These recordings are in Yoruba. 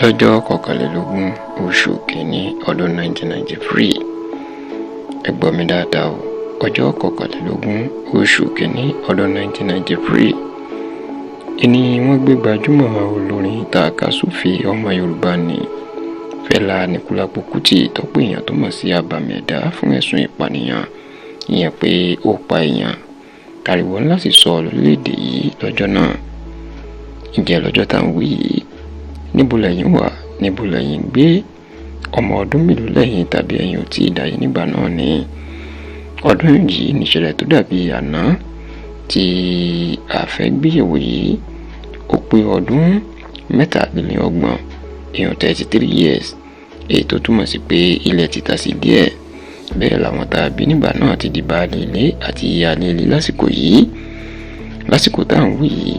Lọ́jọ́ 21 oṣù kìíní ọdún 1993, ẹ gbọ́ mi dáadáa o, ọjọ́ 21 oṣù kìíní ọdún 1993 ìní wọ́n gbé gbajúmọ̀ olórin tàkasúfèé ọmọ Yorùbá ní Fẹlá Aníkúlápó Kútì tọ́pọ̀ èèyàn tó mọ̀ sí abàmì ẹ̀dá fún ẹ̀sùn ìpànìyàn, ìyẹn pé ó pa èèyàn. Ariwo ńlá sì sọ lórílẹ̀‐èdè yìí lọ́jọ́ náà. Ǹjẹ́ lọ́jọ́ tá à ń wí yìí, níbo lẹ́yìn wà, níbo lẹ́yìn gbé, ọmọ ọdún mélòó lẹ́yìn tàbí ẹ̀yin ò tí ì dáyé nígbà náà ni? Ọdún yìí níṣẹ̀lẹ̀ tó dàbí àná tí a fẹ́ gbéyẹ̀wò yìí. Ó pé ọdún 33, èèyàn 33 years, èyí tó túmọ̀ sí pé ilẹ̀ ti ta sí díẹ̀. Bẹ́ẹ̀ làwọn tá a bí nígbà náà ti di baálé ilé àti ìyáálé ilé lásìkò yìí. Lásìkò tá à ń wí yìí,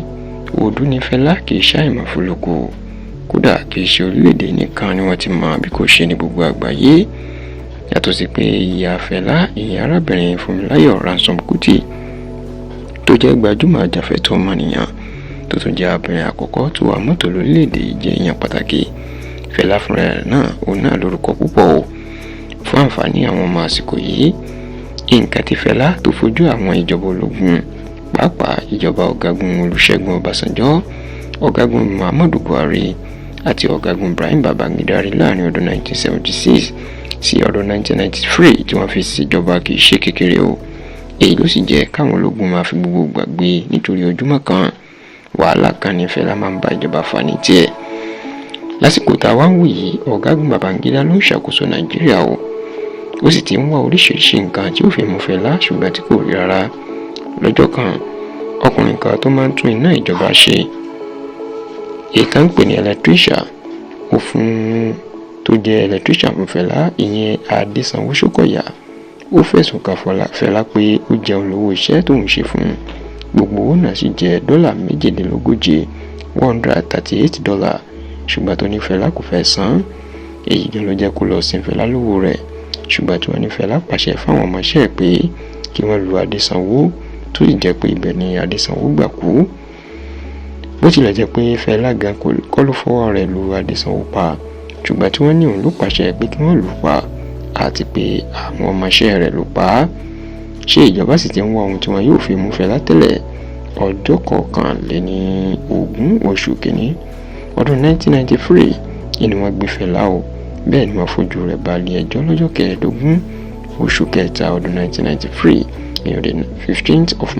ọdún ní Fẹlá kì í ṣàìmọ̀ fọlọ́kọ. Kódà kì í ṣe orílẹ̀-èdè nìkan ni wọ́n ti mọ̀ bí kò ṣe ní gbogbo àgbáyé. Yàtọ̀ sí pé ìyá Fẹlá, ìyá arábìnrin Fúnmiláyọ̀ Ransome Kuti, tó jẹ́ gbajúmọ̀ ajàfẹ́tọ̀ọ́ ọmọnìyàn, tó tún jẹ́ obìnrin àkọ́kọ́ tó wa mọ́tò lórílẹ̀-èdè yìí, jẹ́ èèyàn pàtàkì. Fẹlá fúnra rẹ̀ náà, òun náà lórúkọ púpọ̀ o. Fún àǹfààní àwọn ọmọ àsìkò yìí, nǹkan tí Fẹlá tó fojú àwọn ìjọba ológun, pàápàá ìjọba ọ̀gágun Olúṣẹ́gun Ọbásanjọ́, ọ̀gágun Muhammadu Buhari àti ọ̀gágun Ibrahim Babangida rí láàrin ọdún 1976 sí ọdún 1993 tí wọ́n fi ṣèjọba kì í ṣe kékeré o. Èyí ló sì jẹ́ káwọn ológun máa fi gbogbo gbàgbé, nítorí ojúmọ́ kan wàhálà kan ní Fẹlá máa ń bá ìjọba fà ní tiẹ̀. Lásìkò tá a wá ń wò yìí, ọ̀gágun Babangida ló ń ṣàkóso Nàìjíríà o. Ó sì ti ń wá oríṣiríṣi nǹkan tí ó fi mú Fẹlá, ṣùgbọ́n tí kò rí rárá. Lọ́jọ́ kan, ọkùnrin kan tó máa ń tún iná ìjọba ṣe, èyí tá ń pè ní electrician, ó fún tó jẹ́ electrician fún Fẹlá, ìyẹn Adésanwó Ṣókọ̀yà, ó fẹ̀sùn kàn Fẹlá pé ó jẹun lówó iṣẹ́ tó ń ṣe fún un. Gbogbo owó náà sì jẹ́ $138, $138, ṣùgbọ́n tó ní Fẹlá kò fẹ́ san. Èyí gan ló jẹ́ kó lọ sin Fẹlá lówó rẹ̀, ṣùgbọ́n tí wọ́n ní Fẹlá pàṣẹ fáwọn ọmọọṣẹ́ pé kí wọ́n lu Adésanwó, tó sì jẹ́ pé ibẹ̀ ni Adésanwó gbà kú. Bó tilẹ̀ jẹ́ pé Fẹlá gan kọ́ ló fọwọ́ rẹ̀ lu Adésanwó pa, ṣùgbọ́n tí wọ́n ní òun ló pàṣẹ pé kí wọ́n lù ú pa àti pé àwọn ọmọọṣẹ́ rẹ̀ ló pa á. Ṣé ìjọba sì ti ń wá ohun tí wọn yóò fi mú Fẹlá tẹ́lẹ̀? Ọjọ́ 21 oṣù kìíní ọdún 1993 ni wọ́n gbé Fẹlá o. Bẹ́ẹ̀ ni wọ́n fojú rẹ̀ balẹ̀ ẹjọ́ lọ́jọ́ 15 oṣù kẹta ọdún 1993, ìyẹn the 15th of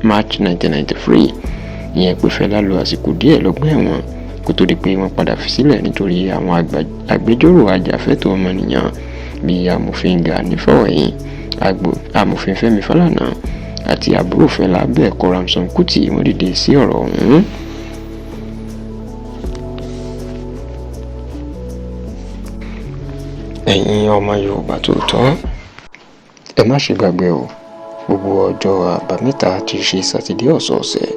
March 1993. Ìyẹn pé Fẹlá lo àsìkò díẹ̀ lọ́gbà ẹ̀wọ̀n kó tó di pé wọ́n padà fi sílẹ̀, nítorí àwọn agbẹjọ́rò ajàfẹ́tọ̀ọ́ ọmọnìyàn bíi amòfin Gani Fáwẹ̀hìn, amòfin Fẹ́mi Fálànà àti àbúrò Fẹlá bẹ́ẹ̀ kọ́ Ransome Kuti, wọ́n dìde sí ọ̀rọ̀ ọ̀hún. Ẹ̀yin ọmọ Yorùbá tòótọ́, ẹ má ṣe gbàgbé o, gbogbo ọjọ́ àbámẹ́ta tí í ṣe sátidé ọ̀sọ̀ọ̀sẹ̀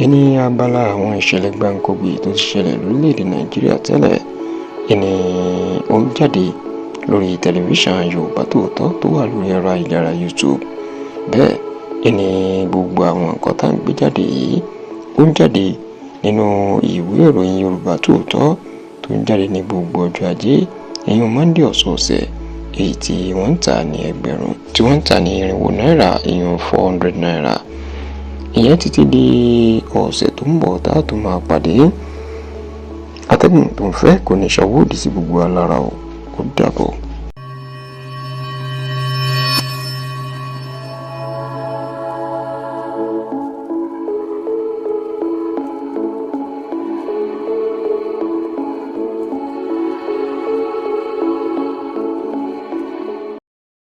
ìní abala àwọn ìṣẹ̀lẹ̀ gbáǹkọ́gbì tó ti ṣẹlẹ̀ lórílẹ̀‐èdè Nàìjíríà tẹ́lẹ̀ ìní ó ń jáde lórí tẹlifíṣàn Yorùbá Tòótọ́ tó wà lórí ẹ̀rọ ayélujára YouTube. Bẹ́ẹ̀ ìní gbogbo àwọn nǹkan tá à ń gbé jáde yìí ó ń jáde nínú ìwé ìròyìn Yorùbá Tòótọ́ tó ń jáde ní gbogbo ọjọ́ ajé, ìyẹn Monday ọ̀sọ̀ọ̀sẹ̀, èyí tí wọ́n ń tà ní ẹgbẹ̀rún tí wọ́n ń tà ní 400 náírà, ìyẹn 400 náírà. Ìyẹn títí di ọ̀sẹ̀ tó ń bọ̀ tá a tó máa pàdé. Atẹ́gùn tó ń fẹ́ kò ní ṣọwọ́ òdì sí gbogbo alára o. Ó dàbọ̀.